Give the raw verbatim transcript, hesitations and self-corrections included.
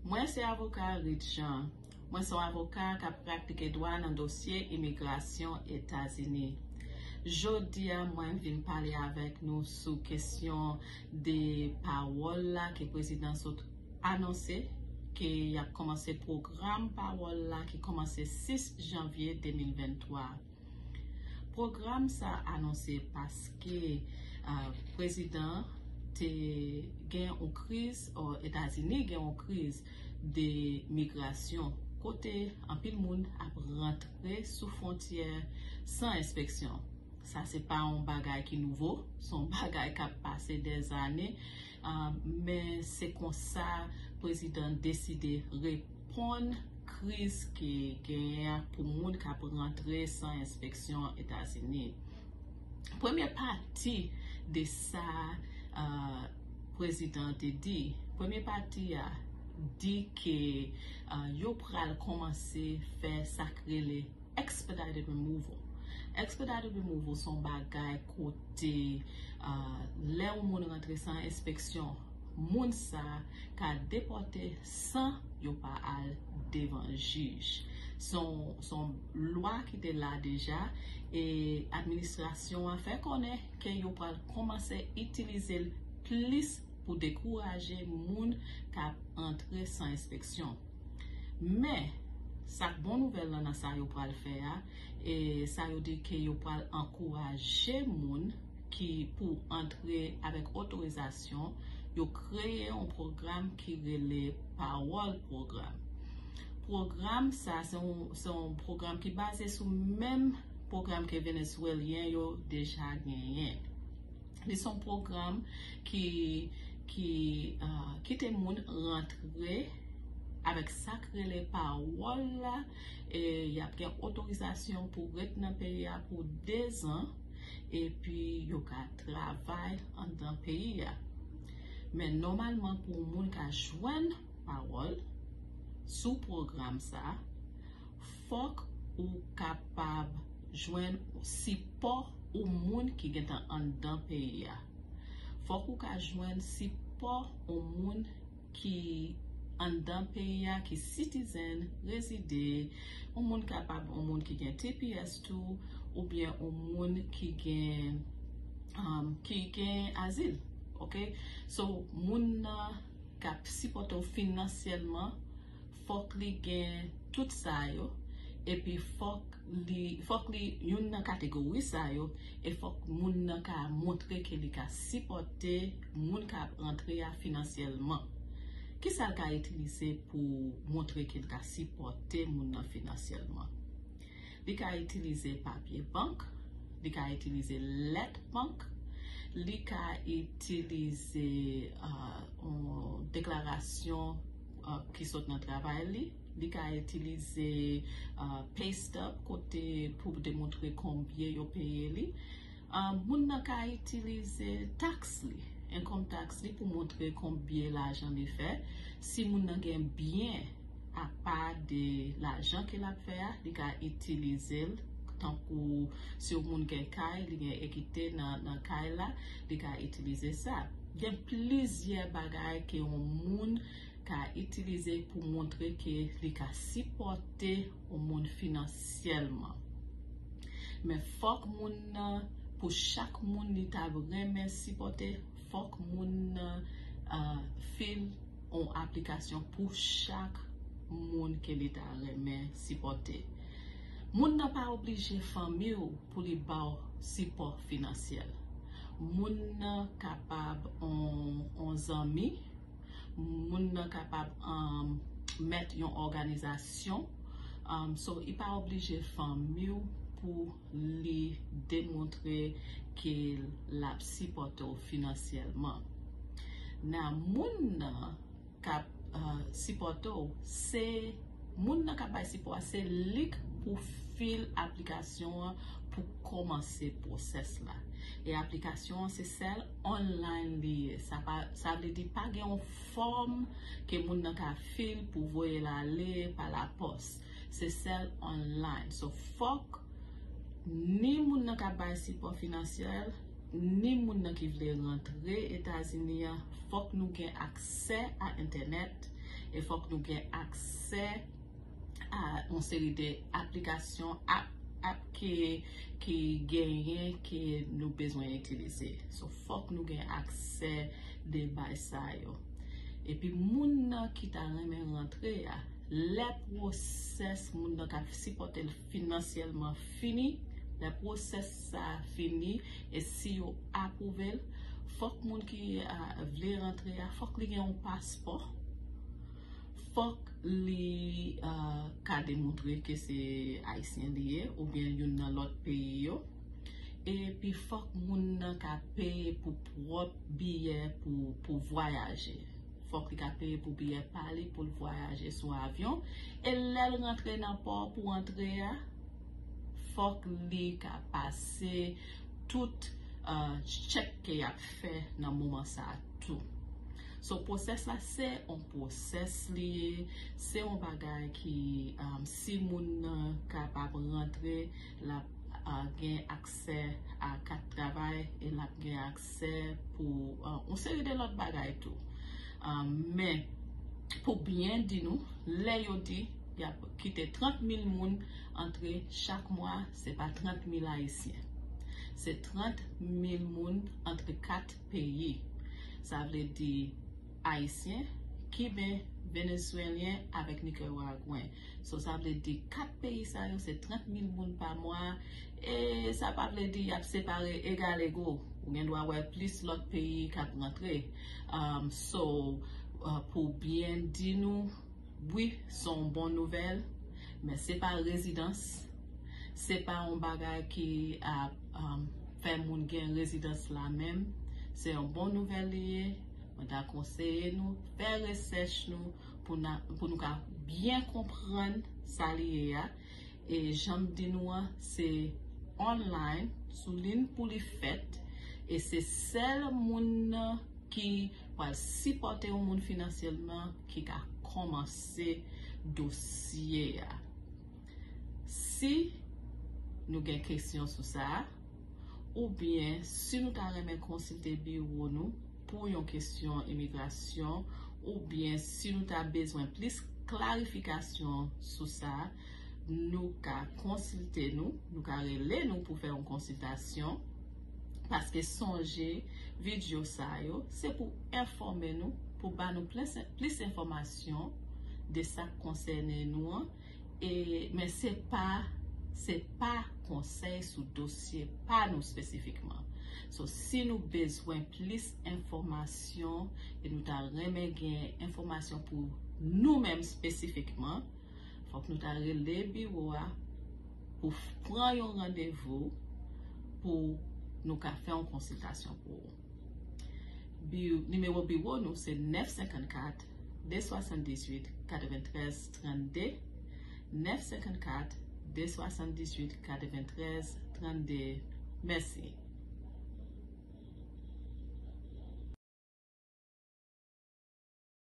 Mwen se avoka Reed Jean. Mwen se yon avoka k ap pratike dwa nan dosye imigrasyon Etazini. Jodi a, mwen vin pale avèk nou sou kesyon de pawòl la ke prezidan sot anonse ke y ap kòmanse pwogram pawòl la ki kòmanse sis janvye de mil venntwa. Pwogram sa anonse paske uh, prezidan te gen yon kriz, o Etazini gen yon kriz de migrasyon, kote anpil moun ap rantre sou fwontyè san enspeksyon. Sa se pa yon bagay ki nouvo, se yon bagay k ap pase dèzane, uh, men se konsa prezidan deside reponn kriz ki genyen pou moun k ap rantre san enspeksyon Etazini. Premye pati de sa uh, prezidan te di, premye pati a di ke uh, yo pral kòmanse fè sa k rele expedited removal. Expedited removal se yon bagay kote uh, lè yon moun rantre san enspeksyon, moun sa ka depòte san yo pa al devan jij. Se yon lwa ki te la deja e administrasyon an fè konnen ke yo pral kòmanse itilize l plis pou dekouraje moun k ap antre san enspeksyon. Men, sa k bon nouvèl lan nan sa yo pral fè a, e sa yo di ke yo pral ankouraje moun ki pou antre avèk otorizasyon, yo kreye yon pwogram ki rele Parole Program. Pwogram sa se yon, se yon pwogram ki baze sou menm pwogram ke Venezuelyen yo deja genyen. Li se yon pwogram ki ki uh, kite moun rantre avèk sa k rele pawòl la, e y ap gen otorizasyon pou ret nan peyi a pou dezan, epi yo ka travay anndan peyi a. Men nòmalman pou moun ka jwenn pawòl sou pwogram sa, fòk ou kapab jwenn sipò ou moun ki gentan anndan peyi a. Fòk ou ka jwenn sipò ou moun ki anndan peyi a, ki citizen, rezide, ou moun kapab, ou moun ki gen T P S tou, oubyen ou moun ki gen um, ki gen azil. Ok? So, moun nan k ap sipòte w finansyèlman, fòk li gen tout sa yo, epi fòk li, fòk li youn nan kategori sa yo, e fòk moun nan ka montre ke li ka sipòte moun k ap rantre a finansyèlman. Kisa l ka itilize pou montre ke l ka sipòte moun nan finansyèlman? Li ka itilize papye bank, li ka itilize lèt bank, li ka itilize uh, deklarasyon uh, ki sot nan travay li, li ka itilize uh, pay stub kote pou demontre konbyen yo peye li. Uh, moun nan ka itilize taks li, income tax li pou montre konbyen lajan li fè. Si moun nan gen byen apa de lajan ke l ap fè a, li ka itilize l tankou si yon moun gen kay, li gen ekite nan, nan kay la, li ka itilize sa. Gen plizyè bagay ke yon moun ka itilize pou montre ke li ka sipòte yon moun finansyèlman. Men fòk moun nan, pou chak moun li ta renmen sipòte, fòk moun nan uh, fil yon aplikasyon pou chak moun ke li ta renmen sipòte. Moun nan pa oblije fanmi w pou li ba w sipò finansyèl. Moun nan kapab yon zanmi, moun nan kapab um, mèt yon òganizasyon. Um, so, li pa oblije fanmi w pou li demontre ke l ap sipòte w finansyèlman. Nan moun nan k ap uh, sipòte w, se moun nan k ap bay sipò a, se li k pou fil aplikasyon an pou kòmanse pwosès la. E aplikasyon an se sèl online li ye. Sa, pa, sa vle di pa gen yon fòm ke moun nan ka fil pou voye l ale pa lapòs. Se sèl online. So, fòk ni moun nan k ap bay sipò finansyèl, ni moun nan ki vle rantre Etazini an, fòk nou gen aksè a entènèt, E fòk nou gen aksè a yon seri de aplikasyon, app, app ki, ki genyen, ke nou bezwen itilize. So, fòk nou gen aksè de bay sa yo. Epi moun nan ki ta renmen rantre a, lè pwosès moun nan k ap sipòte l finansyèlman fini, lè pwosès sa fini, e si yo apwouve l, fòk moun ki a, vle rantre a, fòk li gen yon paspò, fòk li a, ka demontre ke se ayisyen li ye, oubyen youn nan lòt peyi yo. Epi fòk moun nan ka peye pou pwòp biyè pou, pou vwayaje. Fòk li ka peye pou biyè pa li pou l vwayaje sou avyon. E lè l rantre nan pò pou antre a, fòk li ka pase tout uh, tchèk ke y ap fè nan moman sa a tou. So, pwosès la se yon pwosès li ye, se yon bagay ki um, si moun nan kapab rantre, l ap uh, gen aksè a kat travay e l ap gen aksè pou uh, yon seri de lòt bagay tou. Um, men, pou byen di nou, lè yo di y ap kite trant mil moun antre chak mwa, se pa trant mil ayisyen. Se trant mil moun antre kat peyi. Sa vle di ayisyen, kiben, venezwelyen avèk nikaragwen. So, sa vle di kat peyi sa yo, se trant mil moun pa mwa. E sa pa vle di y ap separe egalego. Ou gen dwa wè plis lòt peyi k ap rantre. Um, so, uh, pou byen di nou, wi, se yon bon nouvèl, men se pa rezidans, se pa yon bagay ki ap um, fè moun gen rezidans la menm. Se yon bon nouvèl li ye. Mwen ta konseye nou fè resèch nou pou, na, pou nou ka byen konprann sa li ye a. E jan m di nou an, se online, sou liy pou li fèt, e se sèl moun nan ki pral sipòte yon moun finansyèlman ki ka kòmanse dosye a. Si nou gen kesyon sou sa, oubyen si nou ta renmen konsilte biwo nou pou yon kesyon imigrasyon, oubyen si nou ta bezwen plis klarifikasyon sou sa, nou ka konsilte nou, nou ka rele nou pou fè yon konsiltasyon. Paske sonje, videyo sa yo, se pou enfòme nou, pou ba nou plis, plis enfòmasyon de sa k konsène nou an. E, men se pa, se pa konsèy sou dosye pa nou espesifikman. So, si nou bezwen plis enfòmasyon e nou ta renmen gen enfòmasyon pou nou menm espesifikman, fòk nou ta rele biwo a pou pran yon randevou pou nou ka fè yon konsiltasyon pou ou. Bi, nimewo biwo nou se nèf senkannkat, de swasanndizuit, katreventrèz, trannde, nèf senkannkat, de swasanndizuit, katreventrèz, trannde. Mèsi.